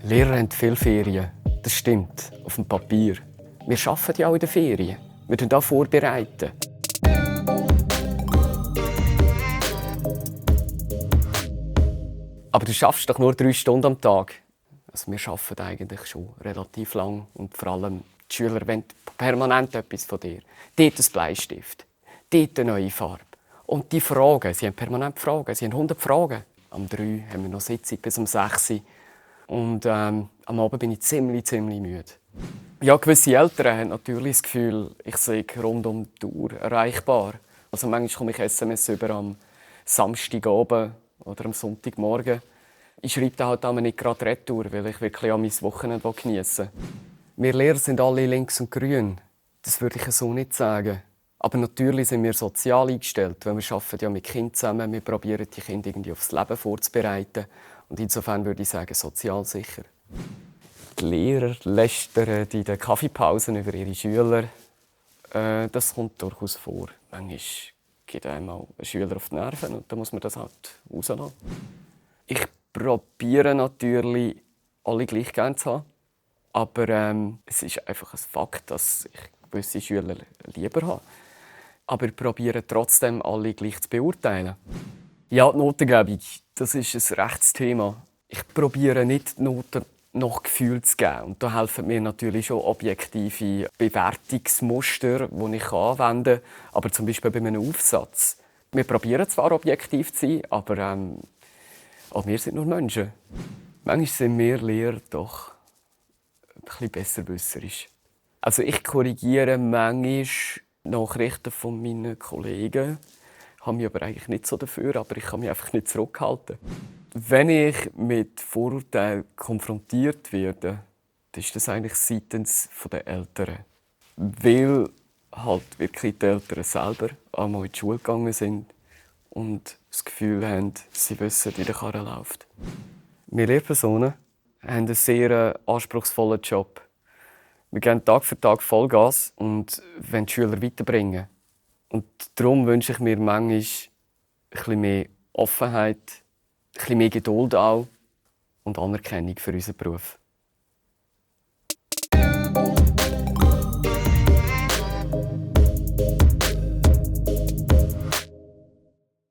Lehrer haben viele Ferien. Das stimmt, auf dem Papier. Wir arbeiten ja auch in den Ferien. Wir tun da vorbereiten. Aber du schaffst doch nur 3 Stunden am Tag. Also wir arbeiten eigentlich schon relativ lang. Und vor allem die Schüler wollen permanent etwas von dir. Dort ein Bleistift, dort eine neue Farbe. Und die Fragen, sie haben permanent Fragen. Sie haben 100 Fragen. Am 3 haben wir noch Sitzung bis um 6 Uhr. Und am Abend bin ich ziemlich müde. Ja, gewisse Eltern haben natürlich das Gefühl, ich sei rund um die Uhr erreichbar. Also manchmal komme ich SMS über am Samstagabend oder am Sonntagmorgen. Ich schreibe dann halt auch nicht gerade retour, weil ich wirklich an mein Wochenende geniessen will. Wir Lehrer sind alle links und grün. Das würde ich so nicht sagen. Aber natürlich sind wir sozial eingestellt, weil wir arbeiten ja mit Kindern zusammen. Wir probieren die Kinder irgendwie aufs Leben vorzubereiten. Und insofern würde ich sagen, sozial sicher. Die Lehrer lästern in den Kaffeepausen über ihre Schüler. Das kommt durchaus vor. Manchmal geht einmal ein Schüler auf die Nerven und dann muss man das halt rauslassen. Ich probiere natürlich, alle gleich gerne zu haben. Aber es ist einfach ein Fakt, dass ich gewisse Schüler lieber habe. Aber ich probiere trotzdem, alle gleich zu beurteilen. Ja, die Notengebung, das ist ein Rechtsthema. Ich probiere nicht, die Noten nach Gefühl zu geben. Und da helfen mir natürlich schon objektive Bewertungsmuster, die ich anwenden kann. Aber zum Beispiel bei einem Aufsatz. Wir probieren zwar objektiv zu sein, aber auch wir sind nur Menschen. Manchmal sind wir Lehrer doch ein bisschen besserwisserisch. Also ich korrigiere manchmal Nachrichten von meinen Kollegen. Ich habe mich aber eigentlich nicht so dafür, aber ich kann mich einfach nicht zurückhalten. Wenn ich mit Vorurteilen konfrontiert werde, dann ist das eigentlich seitens der Eltern. Weil halt wirklich die Eltern selber einmal in die Schule gegangen sind und das Gefühl haben, sie wissen, wie der Karren läuft. Wir Lehrpersonen haben einen sehr anspruchsvollen Job. Wir geben Tag für Tag Vollgas und wollen die Schüler weiterbringen. Und darum wünsche ich mir manchmal ein bisschen mehr Offenheit, ein bisschen mehr Geduld auch und Anerkennung für unseren Beruf.